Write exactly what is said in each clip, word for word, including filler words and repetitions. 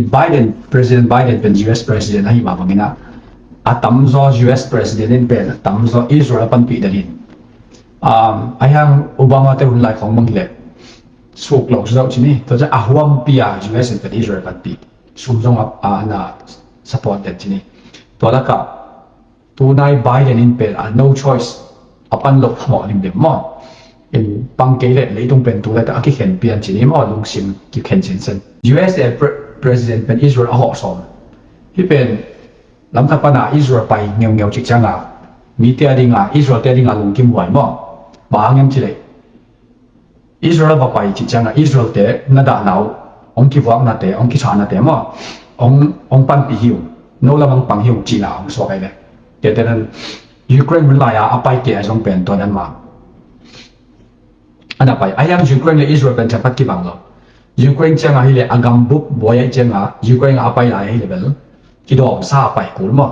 Biden, President Biden pen U S President ahi mah bangin ah, a tamzaw U S President in pen a tamzaw Israel a panpih dan in, um, a hiang Obama te hun lai khawng bang hileh suk lo suzauh ci ni. Tua ciang a huampi a U S in pen Israel panpih, sum zong a, a na support den ci ni. Tua lakah tunai Biden in pen a no choice, a pan loh mawh limlim maw. In pang kei leh leitung pen tu laitak a kikhen pian ci ni maw, lungsim kikhen sinsen. U S A pre-, President pen Israel a hawh sawm. Hih pen lamtak pana Israel pai ngeungeu cih cianga, mite a dinga, Israel te a dinga lungkim huai maw. Bang hang hiam ci leh, Israel va pai cih cianga Israel te na dahna uh, hong kivuaknate, hong kisahnate maw, hong, hong panpih hi uh, no lamang pang hi uh cihna hong suak ahi ve. Tua teh nan Ukraine hun lai-a a paite a zong pen tua nan mah a na pai. A hiang Ukraine le Israel pen ciangpat kibang lo. Ukraine cianga hileh a gambup buai ahi cianga Ukraine a pai lai hileh bel kidawmsa a pai kul maw.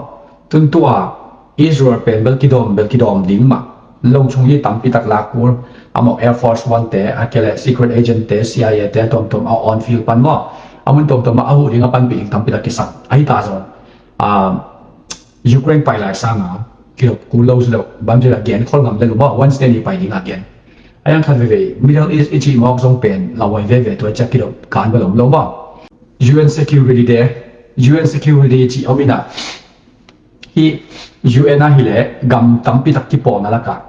Tuntua Israel pen bel kidawm, bel kidawm ding mah. Lo chung hi tampi tak lak kul. Amau Air Force One te, a kei leh secret agent te, C I A te, tuamtuam a on field pan maw, a mun tuamtuam a huh ding a panpih ding tampi tak kisam. Ahi ta zong, ah, Ukraine pai lai sanga kidop kul lo si lo, bang ci la gen khol ngam le lo maw, Wednesday ni pai ding a gen. A hiang khat veve Middle East i cih mawk zong pen lauhuai veve, tua ciang kidop kan bel om lo maw. U N security te, U N security cih om in ah, hih U N a hileh gam tampi tak kipawlna lakah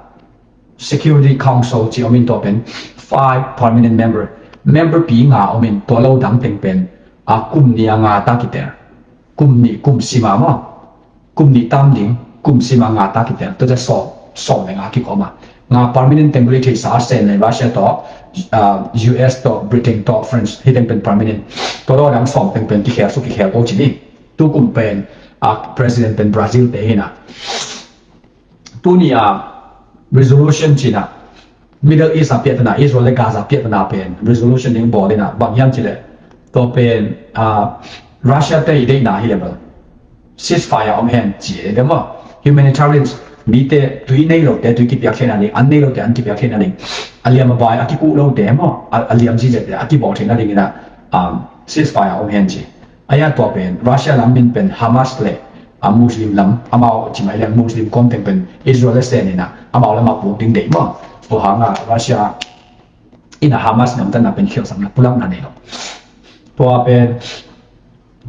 Security Council cih om in, tua pen five permanent member, member pi nga om in, tua lo dang teng pen a kum nih a nga ta kiter. Kum nih, kum sim a maw, kum nih tam ding, kum sim a nga ta kiter. Tua ciang sawm, sawm le nga kikawm a, nga permanent teng bel i theihsa a, Sen le Russia tawh, ah, U S tawh, Britain tawh, France, hih teng pen permanent. Tua lo dang sawm teng pen kikhel suk, kikhel ko ci ni. Tu kum pen, ah, president pen Brazil te hi na. Tuni a resolution ci na, Middle East a piahtana, Israel le Gaza piahtana pen resolution ding bawl in ah, bang hiam ci leh, tua pen, ah, Russia te i deihna hi leh bel ceasefire om hen ci e, dema humanitarian, mite tui nei lote tui kipiak theihna ding, an nei lote an kipiak theihna ding, a liam a bai a kikuh lote maw, a, a liam zizekte a kibawl theihna ding in ah, um, ceasefire om hen ci. A hiang tua pen Russia lam min pen Hamas le, a, Muslim lam, amau ci mai leng Muslim kawm teng pen Israel le Sen in ah amau lam a puk ding deih maw. Tua hang a Russia in ah Hamas namtanna pen khialhsakna pulakna nei lo. Tua pen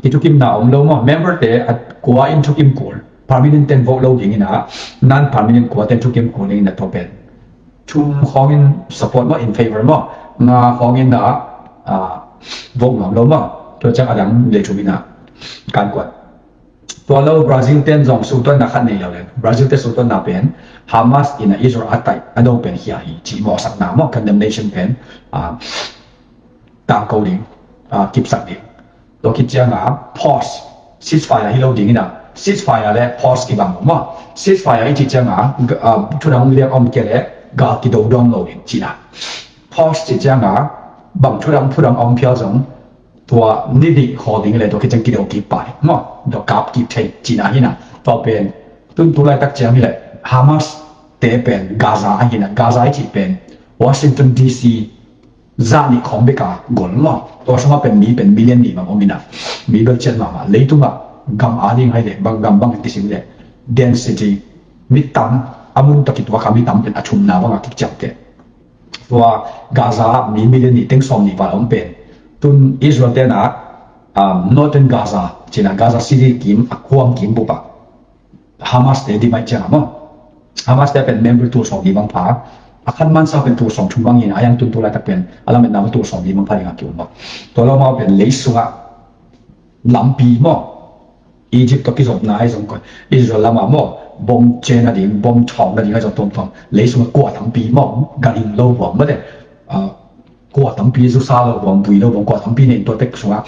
kithukimna om lo maw. Member te a kua in thukim kul, permanent ten vote lo ding in ah, non permanent kua ten thukim kul ding in ah, tua pen thum khawngin support maw, in favor maw, nga khawngin ah, ah, vote ngam lo maw. Tua ciang a dang lei thum in ah kan kuat. Tua lo Brazil ten zong sutuanna khat nei lo leng, Brazil te sutuanna pen Hamas in ah Israel a taih a do pen khia hi cih mawhsakna maw, condemnation pen, ah, tangko ding, ah, kipsak ding. Tua khit cianga pause, ceasefire hi lo ding in ah, ceasefire le pause kibang lo maw. Ceasefire i cih cianga, ah, thudang liak om kei le gal kido dawm lo ding cihna. Pause cih cianga bang thudang, thudang om phial zong tua ni nih khawl ding le tua khit ciang kido kip pah ding maw, tua kap kip thei cihna hi na. Tua pen tun tu laitak ciang hi leh Hamas te pen Gaza ahi na, Gaza i cih pen Washington D C zah nih khawng bek a gol maw. Tua sungah pen mi pen million nih bang om in ah, mi bel ciat mahmah. Leitungah gam a ding ahi leh bang gam bang in kisim leh density, mi tam, a mun tawh kituak a mi tam pen a thumna bang a kiciamteh. Tua Gaza mi million nih teng sawm nih val om pen tun Israel te na, um, Northern Gaza cih na, Gaza City kim a kuam kim bup ah Hamas te di mai ciang a maw. Hamas te pen member tul sawm nih bang pha. A khan mansa pen tul sawm thum bang in, a hiang tun tu laitak pen a lametna maw tul sawm nih bang pha ding a ki-um maw. Tua lo amau pen lei sungah lampi maw, Egypt tawh kizopna ahi zong koi, Israel lamah maw, bom cen a ding, bom thawk na ding ahi zong tuamtuam, lei sungah kua tampi maw, galhing lo buang maw te, ah, kua tampi zusa lo buang, bui lo buang, kua tampi nei in tua tek sungah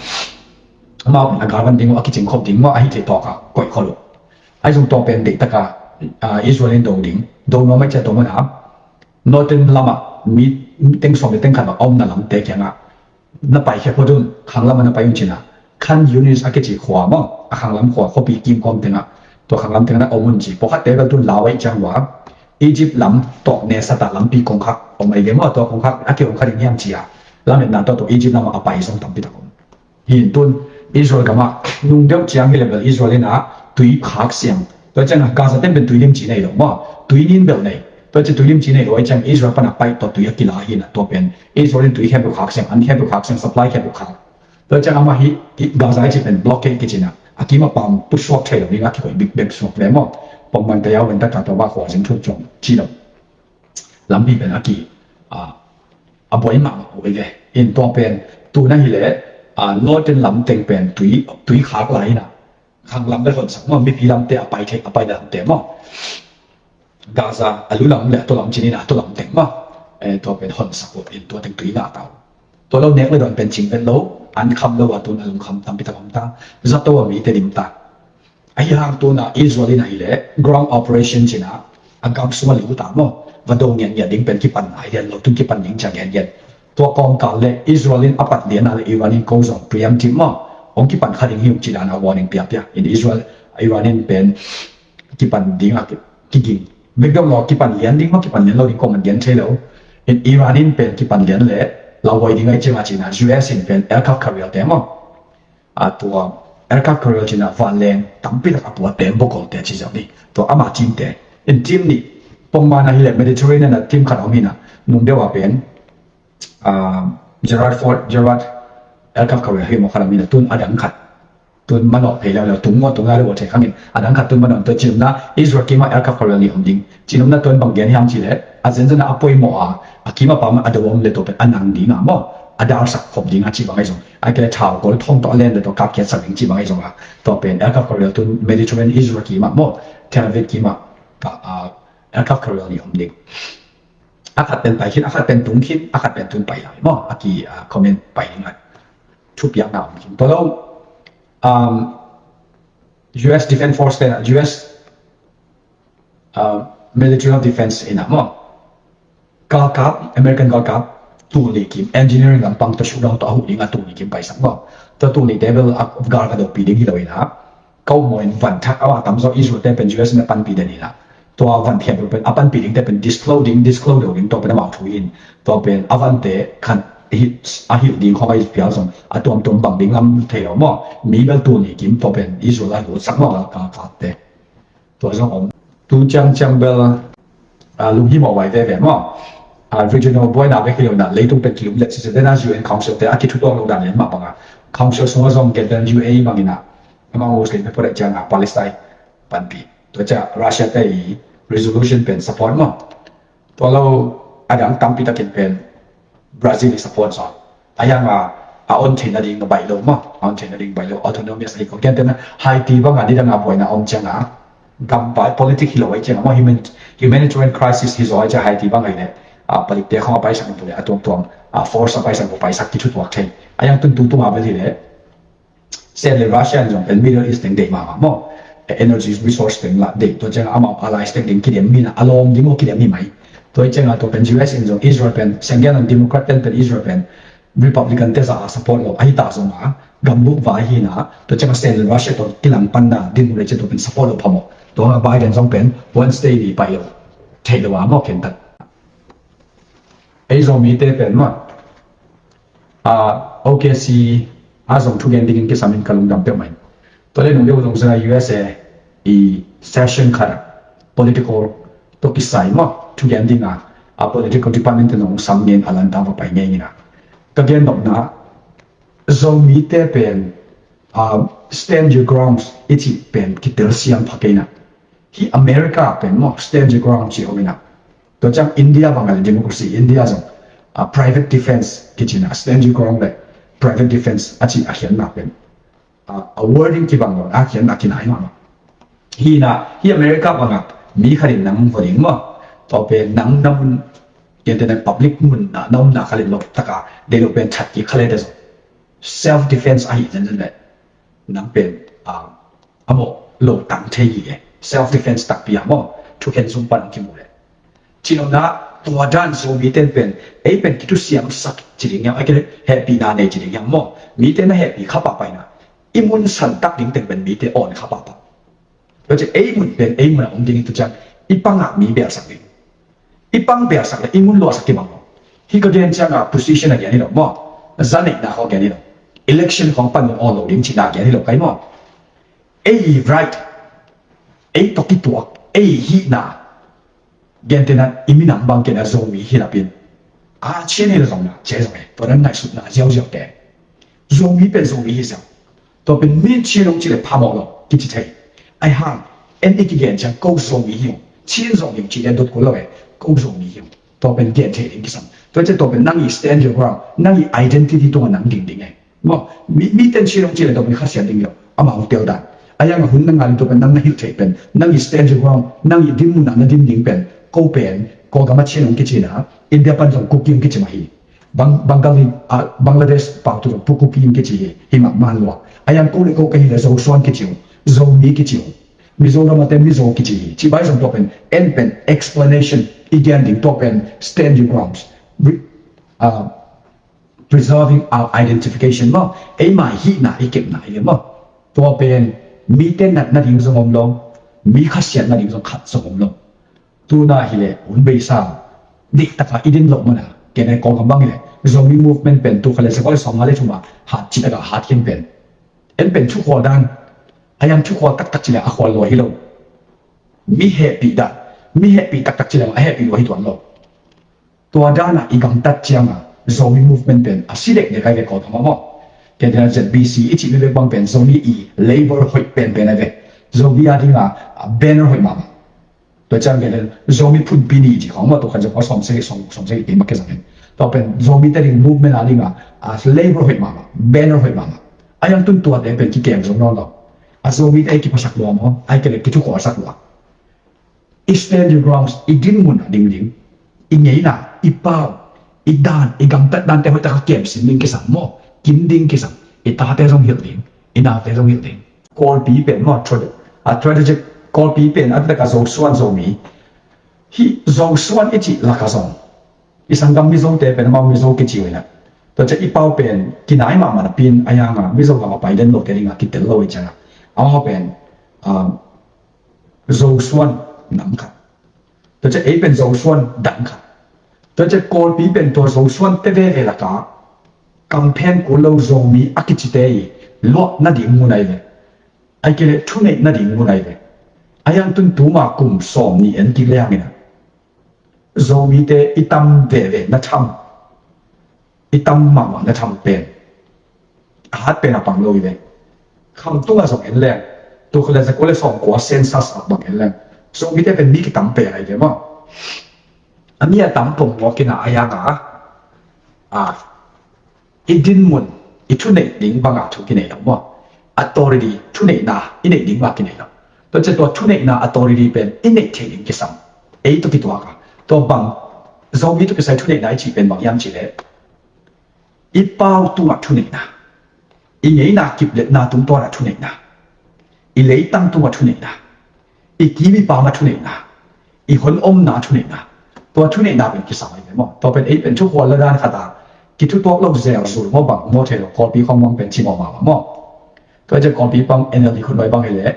amau pen a galvan ding uh, a kicing khop ding maw, ahi thei tawk a koih khol uh. Ahi zong tua pen deih taka, ah, Israel in do ding, do nuam ahi cia tua maw na, Northern lamah mi teng sawm le teng khat bang a omna lamte kiangah na paikhia phot un, khanglam ah na pai un ci na. Khan Yunis a kici khua maw, a khanglam khua, khuapi kim kawm tengah, tua khanglam tengah na om un ci. Pawlkhatte bel tun lau ahih ciang ua, Egypt lam tawh nesat ah lampi kongkhak om ahi ve maw, tua kongkhak a kihong kha ding hiam ci a, lametna tawh tua Egypt lamah a pai zong tampi tak om. Hi in tun Israel gamah nung deuh ciang hi le bel Israel in a tui khak siang. Tua ciang a Gaza ten pen tui limci nei lo maw, tui nin bel nei. Tua ciang tui limci nei lo ai ciang Israel pan a paih tawh tui a kila hi na, tua pen Israel in tui khempeuh khak siang, an khempeuh khak siang, supply khempeuh khak. Tua ciang amah hi, hi Gaza i ci pen blockade kici na, a kim a pam pusuak thei lo ding a kikoih bikbek suak ve maw. Pongman tayau ven taka tua ba khua zing thut zong ci lo. Lampi pen a ki a, a buai mahmah uh hi ve. In tua pen tuna hi le a, northern lam teng pen tui, tui khak lai hi na. Khang lam bel honsak maw, mipi lamte a pai thei, a pai lamte maw. Gaza a lu lam le a tua lam cinin a tua lam teng maw. Eh, tua pen honsak uh in tua teng tui ngah ta uh. Tua lo nek le dawn pen cing vet lo, an kham lo a tun a lungkham tampi tak om ta. Zato a mite dim ta. Ahi hang tuna Israel in ahi le ground operation cina a gam sung a liu ta maw. Va do ngian ngian ding pen kipan ai lian lo, tun kipan ding cia ngian ngian. Tua kawmkal le Israel in a pat lian a le Iran in ko zong preemptive maw. Hong kipan kha ding hi ung ci dan a warning piapia. In Israel, Iran in pen kipan ding a ki, kiging. Bek dong lo kipan lian ding maw, kipan lian lo ding ko man lian thei lo. In Iran in pen kipan lian le lauhuai ding ai ciang a cina U S in pen aircraft carrier te maw. A tua aircraft carrier cina vanleng tampi tak a pua tem bokol te ci zau ni. Tua ama team te. In team ni pongman ahi le Mediterranean a team khat om hi na, nung deuh a pen, ah, Gerald Ford, Gerald aircraft carrier hi maw khat om hi na, tun a dang khat. Tun manawh phei leu leu tung maw tung lai leu thei khangin a dang khat tun manawh tua cinumna Israel kima aircraft carrier ni om ding. Cinumna tuan bang gen hiam ci le a zenzen a poimawh a, a kima pam a do om le tua pen a nang ding a maw. A darsak khop ding a ci bang ai zong. A kele thau gol thong to a len le tua kap kiat sak ding ci bang ai zong a. Tua pen aircraft carrier tun Mediterranean Israel kima maw. Tel Aviv kima ka, ah, aircraft carrier ni om ding. A khat pen pai khin, a khat pen tung khin, a khat pen tun pai lai maw. A ki, ah, comment pai ding lai. Thupiakna om khin. Tua lo, um, U S Defense Force te, U S, um, Military of Defense ina maw. Galkap, American galkap, tul ni kim, engineering lampang tua shutdown tua a huh ding a tul ni kim paisak maw. Tua tul ni te bel a gal ka dopi ding hi lo ina. Kau maw in van thak a wa tam zaw Israel te pen U S na panpi den ina. Tua van thiam pen a panpi ding te pen disclose ding, disclose deuh ding tua pen amau thu in. Tua pen a van te khan hi, a hilh ding khong a i pial zong a tuamtuam bang ding lam thei lo maw. Mi bel tul ni kim tua pen Israel a lut sak maw ka, ka, ka te. Tua zong om. Tu ciang ciang bel, ah, lunghimawh vai veve maw. Ah, regional buaina vek hi lo na, leitung pen kilum let sese dena U N Council te a kithutuak lo dan lian mah banga. Council sunga zong gen den U A E bangina. Amau Muslim te pawh ciang a Palestine panpi. Tua ciang Russia te i resolution pen support maw. Tua lo a dang tampi takin pen Brazil i support zaw. A hiang a, a on theihna ding a baih lo maw. A on theihna ding baih lo. Autonomous ahi ko. Ken tena Haiti banga nidang a buaina om ciang a. Gam pai politic hi lo ai ciang a maw. Human-, humanitarian crisis hi zaw ai ciang Haiti bang ai le. A palik te khong a paisak bu le a tuamtuam. A force a paisak bu paisak kithutuak thei. A hiang tun tu tunga bel hi le. Sen le Russia in zong pen Middle East teng deih mahmah maw. Energy resource teng lah deih tua ciang amau allies teng ding kidem mina a lawm ding maw kidem hi mai. Tua ciang a tua pen U S in zong Israel pen Sengen an Democrat ten pen Israel pen Republican te za a support lo ahi ta zong a gambuk vai hi na tua ciang a sen le Russia tua kilang pan na din mu le ciang tua pen support lo pha maw. Tua a Biden zong pen Wednesday ni pai lo. Thei lo a maw ken tat. Ei Zomite pen maw. Ah, O K C a zong thugen dingin kisam in ka lungdam peuhmah in. Tua le nung deuh zong zana U S A i session khat a political tua kisai maw thugen dinga a political department te nong sam ngen a lanta va pai ngei ngina. Ka gen nopna Zomite pen, ah, stand your grounds i cih pen kitel siam pha keina. Hi America pen maw stand your ground ci om ina. Tua ciang India bang a le democracy India zong, ah, private defense kicina stand your ground le private defense a ci a khianna pen. Ah, a wording kibang lo a khianna kinai mahmah. Hi na, hi America banga mi khat in nang vo ding maw. Tua pen nang na mun, kiante nang public mun na, na omna khat in lo taka, dei lo pen that ki khat le te zong. Self defense ahi zenzen le. Nang pen, ah, a mawh lo tang thei hi e. Self defense takpi a maw. Thukhen sung pan ang kimu le. Cinopna tua dan Zomi ten pen, ei pen kithusiam sak ci ding hiam, a kile hehpihna nei ci ding hiam maw. Mite na hehpih kha pahpah ina. I mun san tak ding teng pen mite awn kha pahpah. Tua ci ei mun pen, ei mun a om ding in tu ciang, i pangah mi belsak ding. I pang belsak le i mun luahsak kibang lo. Hi ka gen cianga position a gen hi lo maw. Za neihna khaw gen hi lo. Election khawng pan awn lo ding cihna gen hi lo kai maw. Ei right, ei tawh kituak, ei hihna, gentehna i minam bang kena Zomi hi lapin. A Chin hi lo zong na, cia zong e, tua dan ngaihsutna ziauziau te. Zomi pen Zomi hi ziau. Tua pen min Chin hong ci le phamawh lo kici thei. Ai hang, en i kigen ciang ko Zomi hi ung, Chin Zomi hi ung ci le dot kul lo e, ko Zomi hi ung. Tua pen gen thei ding kisam. Tua cia tua pen nang i stand your ground, nang i identity tua nang ding ding e. Maw, mi, mi ten Chin hong ci le tua pen khasiat ding lo. Amah hong tel dan. A yang a hun na ngai tua pen nang na hilh thei pen, nang i stand your ground, nang i dinmun a na din ding pen, ko pen, Kawlgam a Chin hong kici na, India pan zong Kuki hong kici mah hi. Bang-, Bangali, ah, Bangladesh pau tu zong Kuki hong kici hi, hi mah man lua. A yang ko le ko ka hi le Zosuan kici ung, Zomi kici ung. Mizoram a te Mizo kici hi. Ci bai zong tua pen, en pen, explanation, i gen ding tua pen, stand your grounds. Re-, ah, preserving our identification maw. Eima hihna, i kepna, i maw. Tua pen, mi te natna ding zong om lo, mi khasiatna ding zong khat zong om lo. Tuna hi le, hun beisa, dihtaka i din loh mana, kene Kawlgam bang hi le, Zomi movement pen tu kha le, zakua le sawmnga le thuma, hat citaka hat khin pen. En pen thukhual dan, a yang thukhual taktak ci le, a khual lua hi lo. Mi hehpih dan, mi hehpih taktak ci le, a hehpih lua hi tuan lo. Tua dana i gamtat cianga, Zomi movement pen, a si dek dek ai le Kawlgam a maw. Kene Z B C, i cih mi bek bang pen, Zomi i labor hoih pen pen ai ve. Zomi a dinga, a banner hoih mahmah. Tua ciang gen Zomi phunpi ni ci khawng maw, tua khan zong a sawm segi, sawm, sawm segi kei mah kei zang hen. Tua pen Zomi te ding movement a ding a, a label hoih mahmah, banner hoih mahmah. A yang tun tuate pen kikem zong nawn lo. A Zomi te ei kiphasak lua maw, ai kele kithukhualsak lua. I stand your grounds, i dinmun a ding ding. I ngeina, i pau, i dan, i gamtat dante hoih taka kem sin ding kisam maw, kim ding kisam, i tate zong hilh ding, i naute zong hilh ding. Kawlpi pen maw, trad-, a tradition, Kawlpi pen a taka Zosuan Zomi. Hih Zosuan i cih laka zong, i sanggam Mizote pen amau Mizo kici uh hi na. Tua cia i pau pen kinai mahmah napin a yanga Mizo gam a pai den lote dinga kitel lo i cianga. Amau pen, um, Zosuan nam khat. Tua cia ei pen Zosuan dang khat. Tua cia Kawlpi pen tua Zosuan te veve laka kamphen kul lo Zomi a kicite i luah nading mun ai ve. Ai kei le thuneih nading mun ai ve. A yang tun tuma kum sawm ni en kik le hangin a Zomite i tam veve na tham, i tam mahmah na tham pen a hat pen a pang lo i ve. Khamtunga zong en leng, tu kha le zakua le sawm kua census a bang en leng, Zomite pen mi kitam pen ai ve maw. A mi a tam pong mawk ina a yanga a, i dinmun, i thuneih ding banga thu kinei lo maw. Authority, thuneihna i neih ding banga kinei lo. Tua cia tua thuneihna authority pen i neih theih ding kisam. Ei tua kituaka tua bang, Zomi tua kisai thuneihna i cih pen bang hiam cih leh, i pau tungah thuneihna, i ngeina kipletna tungtawna thuneihna, i leitang tungah thuneihna, i kim i pau na thuneihna, i hon omna thuneihna. Tua thuneihna pen kisam ai ve maw. Tua pen ei pen thukhual la dan khata kithutuak lo zel zul maw bang maw thei lo, Kawlpi khong bang pen ci maw maw maw. Tua cia Kawlpi pang N L D khun bai bang hi le,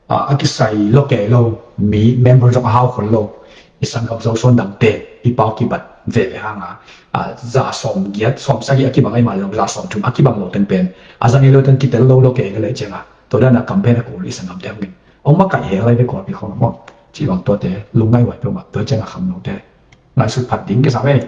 a, a kisai lo kei lo, mi member zong a hau khol lo. I sanggam Zosuan dangte i pau kibat veve hanga, a, za sawm giat, sawm sagih a kibang ai mah lo, za sawm thum a kibang lo ten pen a zang i lo ten kitel lo lo kei lo le cianga. Tua dana campaign a kul i sangam te hongin hong makaih hel ai ve Kawlpi khong maw. Ci bang tuate lungngai wai peuhmah, tua cianga kham lote ngaihsut phat ding kisam ei.